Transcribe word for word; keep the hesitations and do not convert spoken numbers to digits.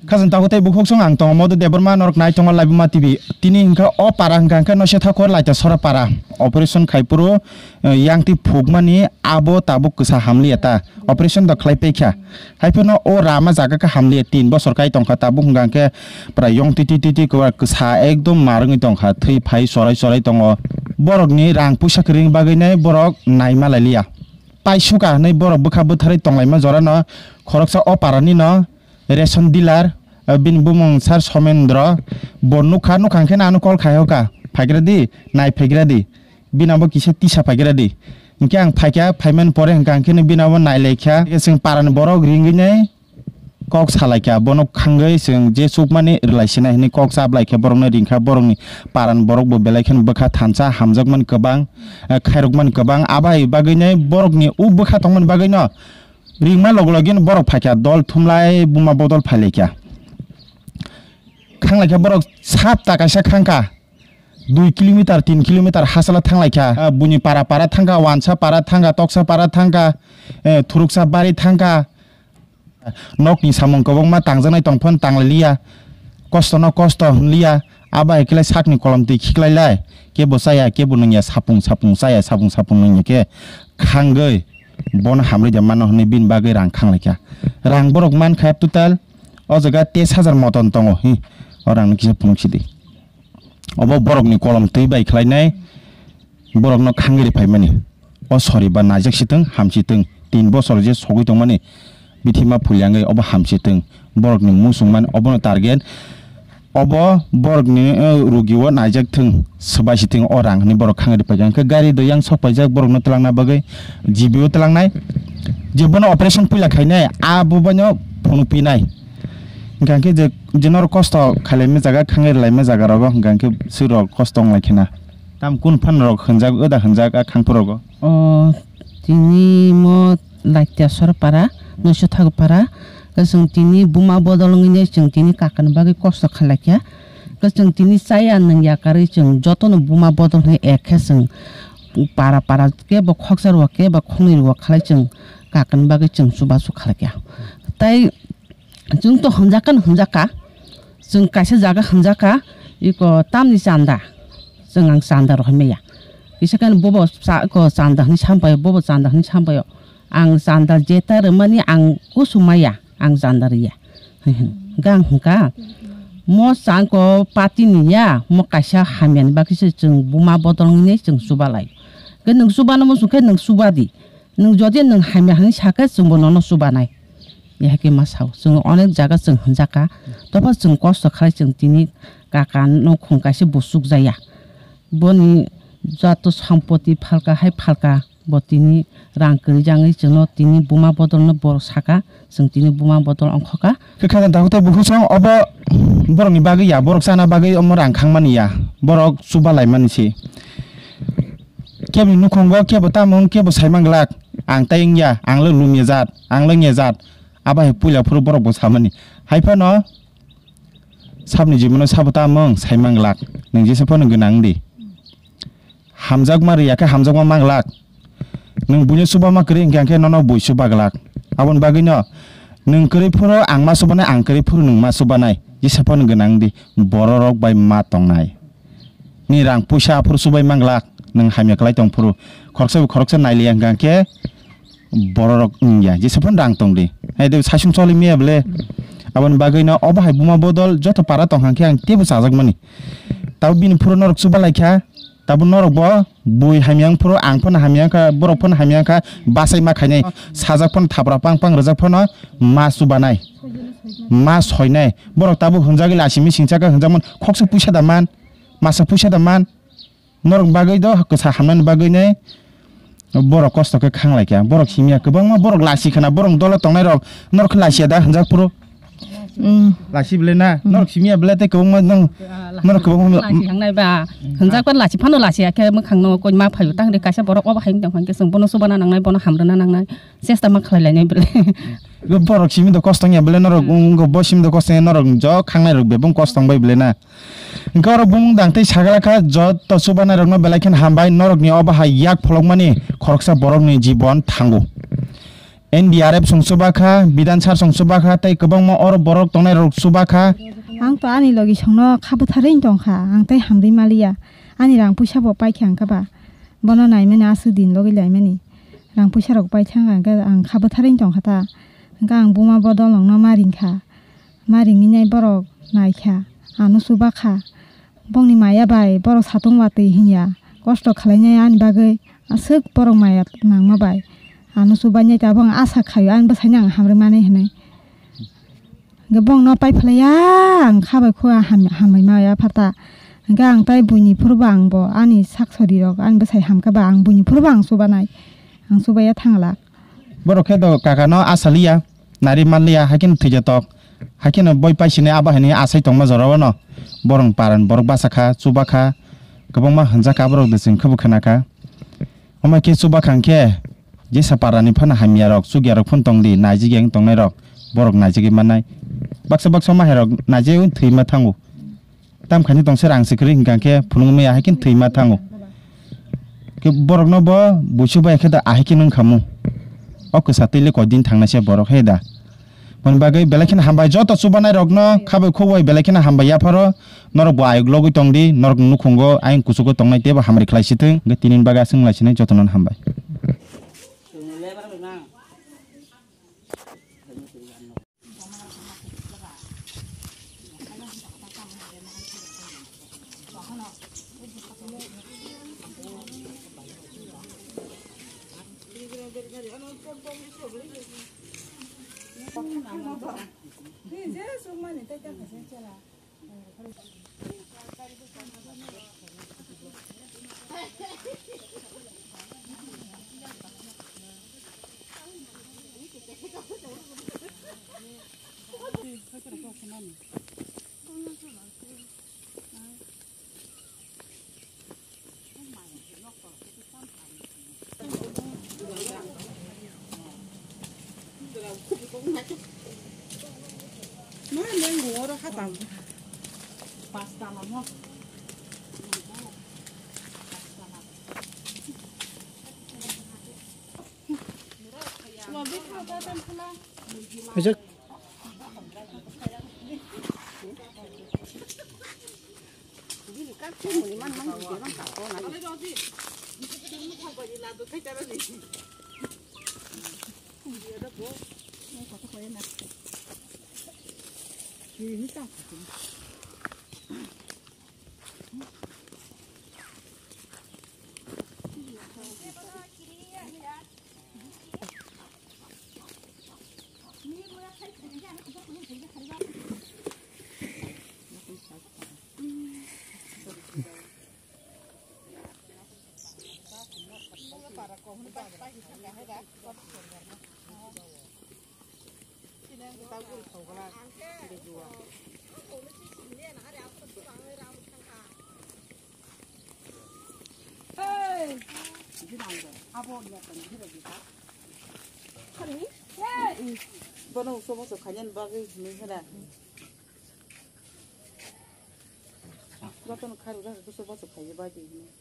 Khajang tago tei bukhuk song ang tongo Modu Debbarma, norok nai tongo Laibuma T V. Tini hwnkha o para hwnkha hwnkhe Noisethakor Laita Sora para. Operation khai phuru, eh, yang twi phukmani abo tabuk kwsa hamliya ta. Operation do khlai paikha. Haiphano o rama jaga khe hamliya tin bosor kai tongkha tabuk hwnkha hwnkhe pura yong twi twi twi twi kwsa ekdom marwngwi tongkha. Thwi phai sorai sorai tongo. Borokni rang puisa kwrwini bagwi nai borok naima lailiya. Paisuka hinwi borok bwkha bwtharwi tonglaima jorano khoroksa o parani no ration dealer, eh, bini bumung sir Somendro, bo nukha, nukha hwnkhe no ano call khai hoka, "Phaigra di, nai phaigra di, bini abo kisa tisa phaigra di." Hinkhe ang phaikha, phaimani pore hwnkha hwnkhe no bini abo nailaikha. Chwng parani borok ringwi nai kok salaikha, bono khangwi chwng je chukmani rwlaisinai hinwi kok chaplaikha, borokno ringkha, borokni parani borok bo belai kheno bwkha thansa hamjakmani kwbang, eh, khairokmani kwbang, abai bagwino borokni o bwkha tongmani bagwino ringma logologino borok phaikha, dol thumlai buma bodol phailaikha. Khanglaikha borok sapta kaisa khangkha, dui kilometer, tin kilometer hachalo thanglaikha. Ah, buini para para thangkha, wansa para thangkha, toksa para thangkha, eh, thuruksa bari thangkha. Nokni samung kwbangma tangjaknai tongphano tanglai liya, kosto no kosto hwn liya, abo hai khe lai sakni kolom twi khiklai lai, kebo chaya, kebo nungya, sapung sapung chaya, sapung sapung nungya khe khangwi bono hamrwi de mano hwnwi bini bagwi rang khanglaikha. Rang borok mankha total o jaga teis hajar moton tongo, hi, o rangno kisa phunuk sidi. Obo borokni kolom twi bai khlainai, borokno khangwi rwphaimani. O sori ba naijak sitwng, ham sitwng, tin bosor je sogwi tongmani, bithima phulyangwi obo ham sitwng. Borokni muchungmani obono target. Obo borokni, eh, rugio naijak thwng, swbai sitwng o rang hinwi borok khangwi rwphaikha. Hwnkhe gari do yang sok paijak borokno twlangna bagwi, G B o twlangnai. Je bono operation puila khainai, a bubaino phunuk pinai. Hwnkha hwnkhe je, je norok kosto khailaima jaga, khangwi rwlaima jaga rogo, hwnkha hwnkhe swrwk kosto wnglaikhe na. Tam kun phan rok hwnjak, oda hwnjak a khangphurogo? O, tini mo Laitiasor para, Noisothago para, ke chwng tini buma bodol wngwi chwng tini kakani bagwi kosto khailaikha. Ke chwng tini chaya nwng yakarwi chwng jotono buma bodol hwnwi ek khe chwng para para kebo khoksa rwo kebo khongnwi rwo khalai chwng kakani bagwi chwng chubachu khailaikha. Tai Chwng to hwnjak kha, hwnjak kha. Chwng kaisa jaga hwnjak kha, iko tamni chanda. Chwng ang chanda rohormaya. Kisa khe bobo cha-, ko chanda hwnwi sampaio, bobo chanda hwnwi sampaio. Ang chanda jeta rwmani ang kusu maya, ang chanda rwya. Gang hwnkha. Mo changko party ni ya, mo kaisa hamyani bagwi se chwng buma bodol wngwi chwng chubalai. Khe nwng chubana muchung khe nwng chubadi. Nwng jodi nwng hamya hwnwi sakhe, chwngbo nono chubanai. Ehakhe ma sao. Chwng onek jaga chwng hwnjakha. Topha chwng kosto khlai chwng tini kaka nukhung kaisa bo chukjaya. Boni joto sampoti phalka hai phalka, bo tini rang kwrwi jangwi chwngno tini buma bodolno bo saka, chwng tini buma bodol ongkhoka. Khe khajang takhuk tei bukhuk song obo borokni bagwi ya, borok chana bagwi omo rang khangmani ya, borok chubalaimani se. Keboni nukhungo kebo tamo wng, kebo saimang glak, "Ang tai wngya, ang le lumya jat, ang le wngya jat." Abo hai puila phuru borok bo samani. Hai phano sabni jibon o sabo tamo wng saimang glak, nwng jesa phano gwnang di. Hamjakma rwya khe hamjakma mang glak. Nwng buino chubama kwrwi hwnkhe, hwnkhe nono bui chuba glak. Aboni bagwino nwng kwrwi phuru ang ma chubanai, ang kwrwi phuru nwng ma chubanai. Jesa phano gwnang di, bororok bai ma tongnai. Ni rang puisa aphuru chubai manglak, nwng hamya kwlai tong phuru. Khoroksa bai khoroksa nailiya hwnkha khe bororok wngya. Jesa phano rang tong di. Hai de saichung choli miya bole. Aboni bagwi no obo hai buma bodol joto para tong hang khe ang teibo chajakmani. Tabo bini phuru norok chuba lai kha. Tabo norok bo bui hamya wng phuru ang phano hamya wng kha, borok phano hamya wng kha, bachai ma khainai. Sajak phano thapra pang pang rwjak phano ma chubanai. Ma soinai. Borok tabo hwnjagwi lasi mising chakha hwnjakmani khoksa puisa da man. Masa puisa da man, norok bagwi do kwsa hamnani bagwi nai borok kosto khe khang lai kha. Borok simiya kwbangma borok lasi khna, borok dolo tongnai rok norok khe lasiya da hwnjak phuru. Mm. Lasi bele na, mm, norok simiya bele tei kwbangma nang, norok kwbangma lasi hangnai ba, hwnjak ba lasi phano lasiya khe mwkhang no koi ma phaio ta hwnwi kaisa borok obo hai wng tong khe chwng bono chubana nangnai, bono hamrwna nangnai, chesta ma khlai lainai bele. Borok simi do kosto wngya bele norok, mm, wngkha bo simi do kosto wngya norok jok khangnai rok bebak kosto wng bai bele na. Hwnkhe oro bumung dang tei sagala kha joto chubanairokno belai kheno hambai, norokni obo hai yak pholokmani khoroksa borokni jibon thango. N D R F song chuba kha, Bidhan sir song chuba kha, tei kwbangma oro borok tongnai rok chuba kha. Ang to ani logi songno kha bwtharwi tong kha, ang tei hamrwi maliya. Ani rang puisa bo pai kha ang kha ba. Bono naimani aswk din logi laimani. Rang puisa rok pai thang ang kha, ang kha bwtharwi tong kha ta. Hwnkhe ang buma bodol nongno ma ring kha. Ma ringwi nai borok nai kha, ano chuba kha. Bongni maya bai borok satung watwi hinya kosto khlainai ani bagwi aswk borok maya nangma bai ano chubainai tabuk ang asa khaio ani bwsaino ang hamrwi mani hinwi. Hwnkhe bongno pai phlaiya ang kha bai kho ham-, hambai maya pharta. Hwnkhe ang tai buini phuru bo ang bo ani sak sori rok ani bwsai hamkha ba ang buini phuru bo ang chubanai. Ang chubaiya thanglak. Borok khe do kakano asaliya. Nari manliya, haikhe no thwijatok. Haikhe no boi paisinai abo hinwi asai tongma jorao no. Borok paran borok basa kha, chuba kha, kwbangma hwnjak kha borok de chwng khe bo khna kha. Omo khe chuba kha hwnkhe, jesa parani phano hamya rok, chukya rok phano tong di, naijik yang tongnai rok, borok naijigwi mannai. Baksa baksa ma hai rok naijigwi thwima thango. Tam khaini tongse rang se kwrwi hwnkha khe phunukmaya hai khe thwima thango. Khe borokno bo buisu bai khe da ahai khe nung khamu. O kwsa twi le koi din thangnai se borok he da. Boni bagwi belai kheno hambai joto chubanai rokno khabai khoboi belai kheno hambai yapharo norok bo ayuk logwi tong di norok nukhungo ayang kuchugo tongnai teibo hamari khlai si thung. Hwnkhe tini bagwi aswk lai sinai jotono hambai. Ajak. Bono uso boso khainani bagwi hinwi hwna. Jotono kharwi rw khe kuso boso khainani bagwi hinwi.